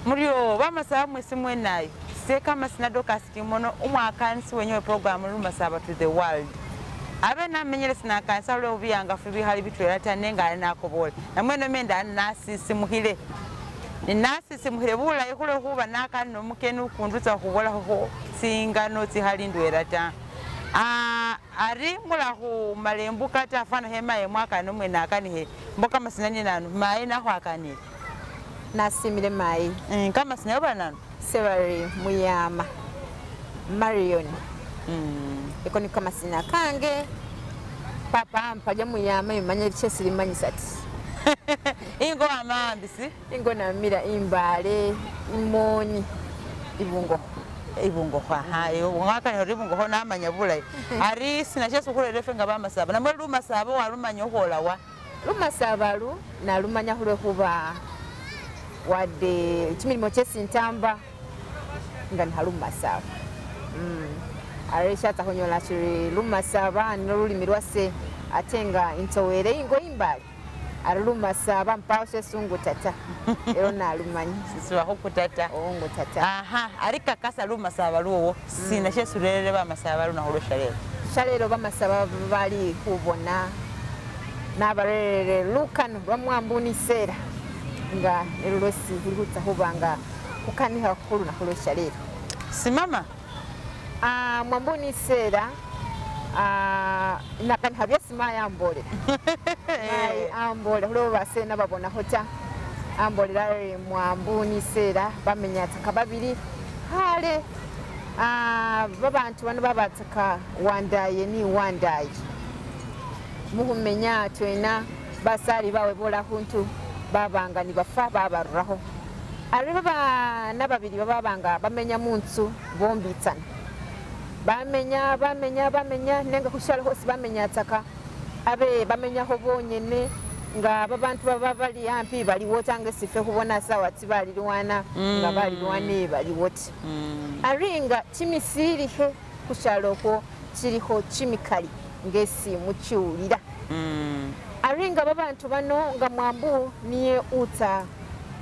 Muryo bamasaba mwesi mwenayo seka amasina Dorcas Kimono umwakanisi wenyewe program Lumasaba to the world abe namenyele sinakanisa lwe bubiyangafu bikhali bitwela ta nenga ali nakobole namwene menda nasisimukhile ninasisimukhile bulayi khulwe khuba nakani nomukeni ukundi utsa khubolakho tsingano tsikhali ndwela ta ari mulakhumala embuka ta fana khemaye mwakani omwene akanikhe mbo kamasina ni nanu mayi nakhwakanile. Nasimile mayi. Kamasina yoba nanu? Sebari Muyama Marion. Eko niko kamasina kange. Papa ampaja Muyama imanya chesilimanyisa ati. Ingo amambisi? Ingo namira imbale imonyi ibungo. Ibungokho aha mwakani ibungokho namanya bulayi ari sina shesi khurere ffe nga bamasaba namwe lumasaba walumanya ukhwola wa Lumasaba lu nalumanya khulwe khuba wadde chimilimo chesi ntamba nga nikhalumasaba ari shatsa khunyola shiri lumasaba nilo lulimi lwase ate nga intsowele ingo imbale ari lumasaba mpawo shesungu tata ero nalumanya sisiba khukutata ongo tata. Aha ari kakasa lumasaba lwowo sina shesi urerere bamasaba lunakhu lwe shalelo. Shalelo bamasaba bali khubona nabarerere lukano lwa mwambunisera nga nelo lwesi khuli khutsa khubanga khukanikha khulunakhu lwe shalelo. Simama. Mwambunisera nakanikha byesi mayi ambolela mayi ambolela khulwo basena babonakho ta ambolela ari mwambunisera bamenyatsaka babili khale babantu bano babatsaka wandaye ni wandaye mukhumenya twena basali bawe bola khuntu babanga nibafa babarurakho ari babana babili bababanga bamenya munzu bombitsana bamenya bamenya bamenya nenga khushalo khosi bamenyatsaka abe bamenyakho bonyene nga babantu baba bali ampi baliwo tanga sife khubona sawa tsibalilwana nga balilwane baliwo ti ari nga chimisilikhe khushalo khwo chilikho chimikali ngesi muchiwulira ari nga babantu bano nga mwambu niye utsa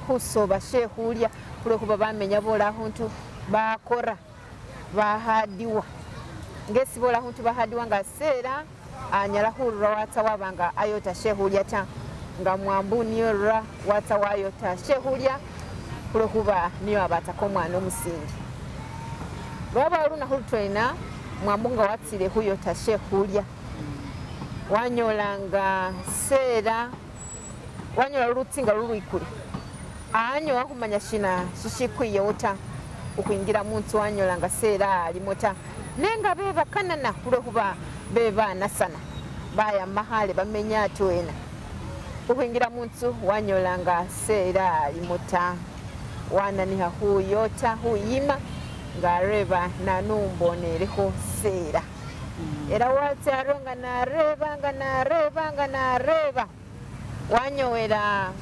khusoba shekhulya khulwekhuba bamenya bola khuntu bakora bahadiwa ngesi bola khuntu bahadiwa nga sera anyala khurura watsa wabanga ayota shekhulya ta nga mwambu niyo rura watsa wayota shekhulya khulwekhuba niyo abatsaka omwana omusindi lwaba lunakhu lutwena mwambu nga watsile khuyota shekhulya wanyolanga sera wanyola lutsinga lulwikule anyowa khumanya shina shishikwiyewo ta ukhwingira munzu wanyolanga sera alimo ta nenga bebakanana khulwekhuba bebanasana bayama khale bamenya atwena ukhwingira munzu wanyolanga sera alimo ta wananikha khuyota khuyima nga areba nanu mbonelekho sera era watsa aryo nga nareba nga nareba nga nareba wanyowela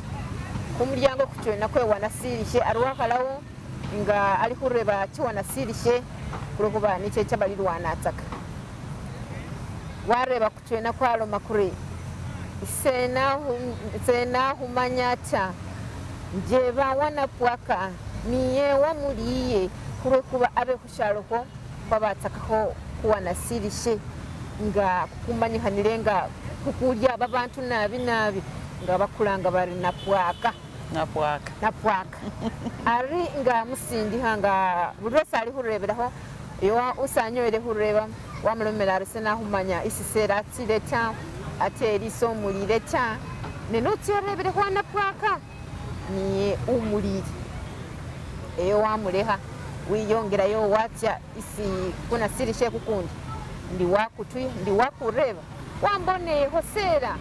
kumulyango kuchwena kwe wanasilishe ari wakhalawo nga ali khureba chiwanasilishe khulwekhuba nichecha balilwanatsaka wareba kuchwena kwaloma kuri sena khumanya ta njeba wanapwaka niye wamuliye khulwekhuba abe khushalokho khwabatsakakho khuwanasilishe nga kumanyikhanile nga kukulya babantu nabi nabi nga bakulanga bari napwaka napwaka napwaka ari nga musindikha nga buli lwesi ali khurebelakho iyo usanyoele khureba wamulomela ari senakhumanya isisera atsile ta ate elisa omulile ta nenotsa orebele khwanapwaka niye umulile eyo wamulekha wiyongelayo watsa isi kunasilishe kukundi ndi wakutwi ndi wakureba wambonekho sera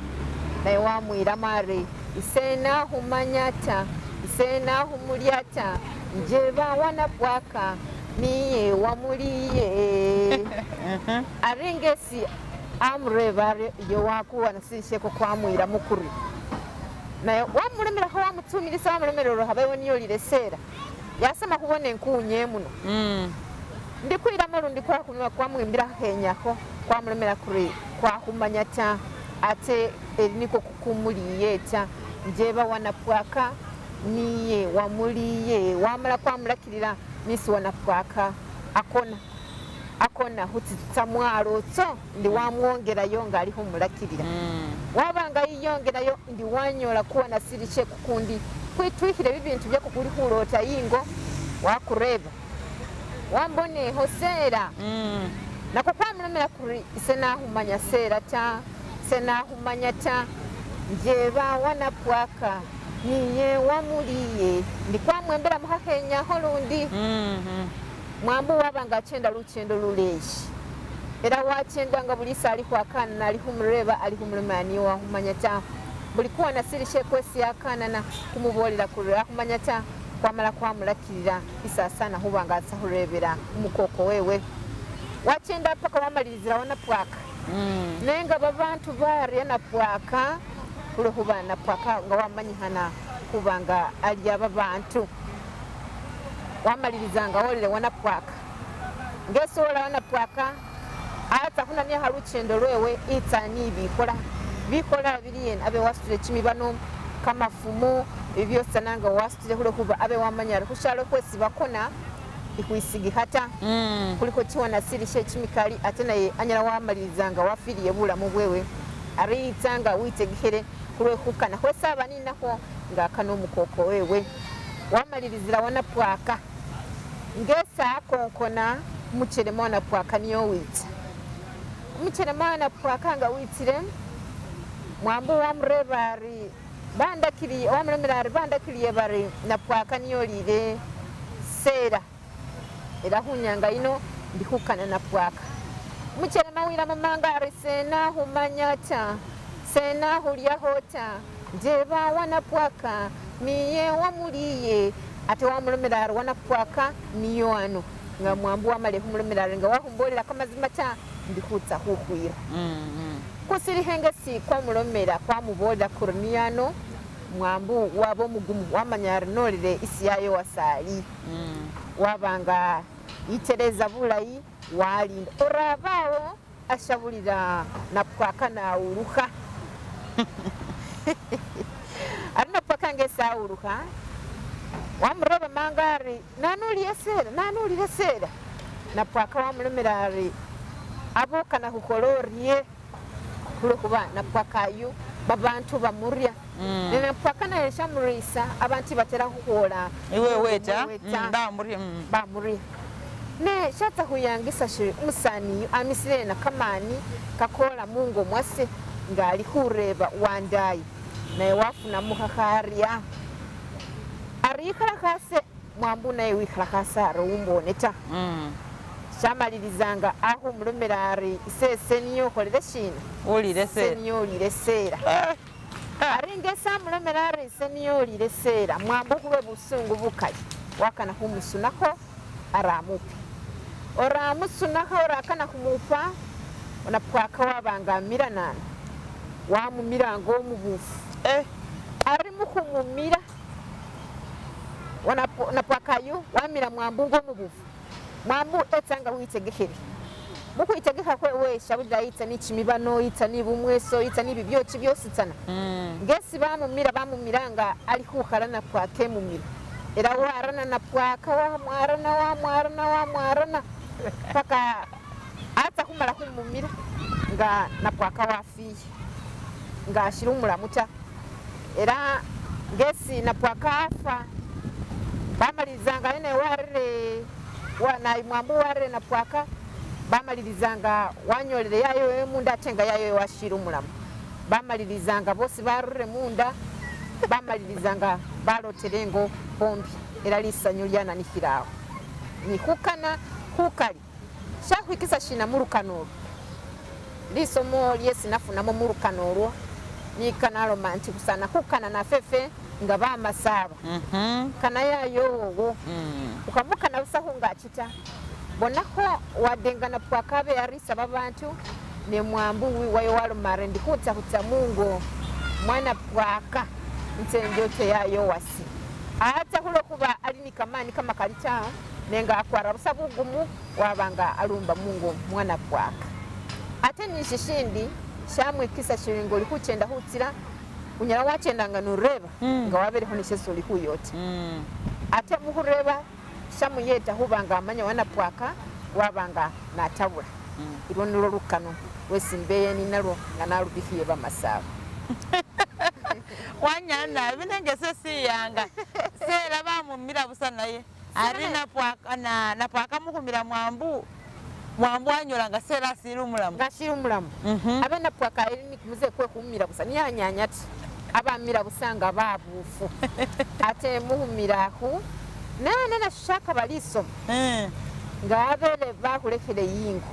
naye wamwilamo ari isena khumanya ta isena khumulya ta njeba wanapwaka niye wamuliye ari ngesi amureba ari iyo wakuwanasisheko kwamwilamo kuri naye wamulemelakho wamutsumilisa wamulemela ori khabewe niyo lile sera yasama khubona enkunye muno ndikwilamo lundi kwamwimbila khakhenyakho kwamulemela kuri kwakhumanya ta ate eri niko kukumuliye ta Njeba wanapwaka niye wamuliye wamala kwamulakilila nisi wanapwaka akona akona khutsitsu mwalo tso ndi wamwongelayo nga ali khumulakilila wabanga yiyongelayo ndi wanyola kuwana sili she kukundi kwitwikhile bibintu byako kuli khulota yingo wakureba wambonekho sera nako kwamulomela kuri ise nakhumanya sera ta ise nakhumanya ta njeba wanapwaka niye wamuliye ndi kwamwembela mukhakhenyakho lundi mwambu wabanga achenda luchendo luleyi era wachendanga buli isa ali khwakanana ali khumureba ali khumulomela niye wakhumanya ta buli kuwana sili shekwesi akanana khumubolela kuri akhumanya ta kwamala kwamulakilila isasana khubanga atsa khurebela umukoko wewe wachenda paka wamalilizila wanapwaka nenga babantu barya napwaka khulwekhuba napwaka nga wamanyikhana khubanga alya babantu wamalilizanga wolele wanapwaka ngesola wanapwaka atsa khunaniakha luchendo lwewe itsa ni bikhola bikhola bili yena abe wasutile chimibano kamafumo ebyo nga wasutile khulwekhuba abe wamanya ari khushalo khwesi bakona ikhwisigikha ta khulikho chiwana sili she chimikali ate naye anyala wamalilizanga wafiliye bulamu bwewe ari itsanga witegekhele khulwekhukana khwesaba ninakho nga akana omukoko wewe wamalilizila wanapwaka ngesa akonkona umuchelema wanapwaka niyo witsa umuchelema wanapwaka nga witsile mwambu wamureba ari bandakiliye wamulomela ari bandakiliye bari napwaka niyo lile sera era khunyanga yino ndi khukana napwaka umuchelema wilamo manga ari sena khumanya ta sena khulyakho ta njeba wanapwaka niye wamuliye ate wamulomela ari wanapwaka niyo ano nga mwambu wamale khumulomela ari nga wakhumbolela kamazima ta ndi khutsa khukhwira kusilikhe si kwamulomela kwamubolela kuri niyo ano mwambu waba omugumu wamanya ari nolile isi yayo wasali wabanga yiteleza bulayi walinda orabawo ashabulila napwaka nawulukha ari napwaka ngesi awulukha wamureba manga ari nanuliye sera nanulile sera napwaka wamulomela ari abokana khukhola orye khulwekhuba napwaka ayu babantu bamurya nenapwaka naye shamurisa abantu batera khukhola iwewe ta bamurya bamurya ne shatsa khuyangisa shiri umusani amisile na kamani kakola mungo mwase nga ali khureba wandayi naye wafuna mukhakharya ari ikhala khase mwambu naye wikhala khase ari umbone ta shamalilizanga akhumulomela ari isese niyo okholele shina ulile sera niyo olile sera ari ngesi amulomela ari ise niyo olile sera mwambu khulwe busungu bukali wakana khumusunakho aramupa oramusunakho orakana khumupa onapwaka wabanga amilanana wamumila nga omubufu ari mukhumumila napwakayu wamila mwambu nga omubufu mwambu etsanga witegekhele mukhwitegekha khwewe shabulila yitsa ni chimibano yitsa ni bumweso yitsa ni bibyochi byositsana ngesi bamumila bamumila nga ali khukhala napwaka emumila era warana napwaka wamwarana wamwarana wamwarana paka atsa khumala khumumila nga napwaka wafiye nga ashili umulamu ta era ngesi napwaka afa bamalilizanga ene warire naye mwambu warire napwaka bamalilizanga wanyolele yayo munda ate nga yayo washili umulamu bamalilizanga bosi barure munda bamalilizanga balotele engo bombi era lisanyu lyananikhilaawo ni khukana khukali shakhwikisa shina mulukano olwo lisomo lyesi nafunamo mulukano olwo nikanaloma nti kusana khukana nafefe nga bamasaba kana yayo wowo ukhamukana busa khungachi ta bonakho wadenga napwaka abe arisa babantu ne mwambu wayo waloma ari ndi khutsa khutsa mungo mwana pwaka nsenjote yayo wasi ata khulwekhuba ali ni kamani kamakali ta nenga akwara busa bugumu wabanga alumba mungo mwana pwaka ate nishishindi shamwikisa shili nga oli khuchenda khutsila Unyala wachendanga nureba nga wabelekho ne shesi oli khuyota. Ate mukhureba shamuyeta khuba nga amanya wanapwaka waba nga natabula. Ilwo nilwo lukano lwesi mbeye ninalwo nga nalubikhiye bamasaba. Wanyala nabi nenge ese siyanga sela bamumila busa naye ari napwaka na napwaka mukhumila mwambu mwambu wanyola nga sela asili umulamu. Nga ashili umulamu. Abe napwaka ali ni kumuze kwe khumila busa niye anyanya ta, abamila busa nga babufu. Ate mukhumila akhu nane nasho shakaba lisomo nga abele bakhulekhele yingo.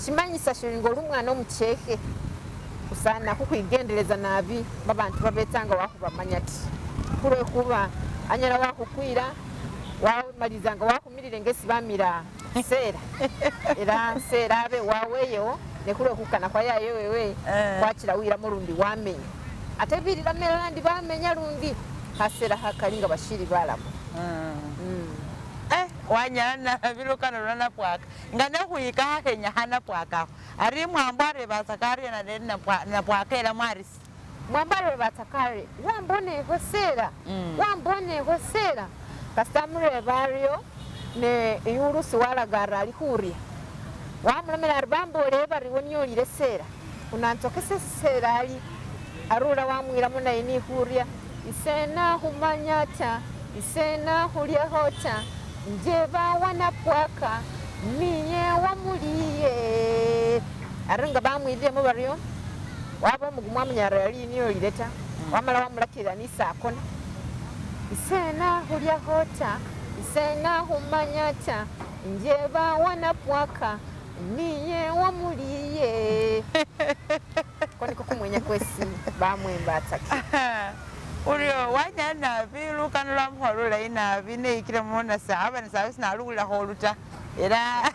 Shimanyisa shiri nga oli umwana omuchekhe usana khukhwigendeleza nabi babandu babetsanga wakhubamanya ta. Khulwekhuba anyala wakhukwila wamaliza nga wakhumilile nga esi bamila Sera. Ela Sera abe waweyewo ne khulwe khukana khwa yayo wewe khwachila wilamo lundi wamenya. Ate bililamo elala ndi bamenya lundi khasela khakali nga bashili balamu. Wanyala nabi lukano lwa napwaka nga nekhuyika khakhenya khanapwakakho ari mwambo arebatsaka ariena ne napwaka elamo arisi. Mwambo arebatsaka ari, Wambonekho Sera? Wambonekho Sera? Kasita amureba ario, ne Yulusi walaga ari ali khuria. Wamulomela ari, Bamboolele bari iwe niye olile Sera. Unantsokesa esi Sera ali. Arula wamwilamo naye ni khuria, Ise nakhumanya ta, ise nakhuliakho ta, njeba wanapwaka, niye wamuliye. Ari nga bamwirilemo bario, waba omugumu wamanya ari yali niye olile ta, wamala wamulakilila nise akona. Ise nakhuliakho ta, ise nakhumanya ta, njeba wanapwaka, niye wamuliye. Ko niko kumwenya kwesi bamwembatsaki. Urio wanyala nabi lukano lwamukhola lulayi nabi neyikile muna saba ne sabe sinaluwulilakho olu ta era.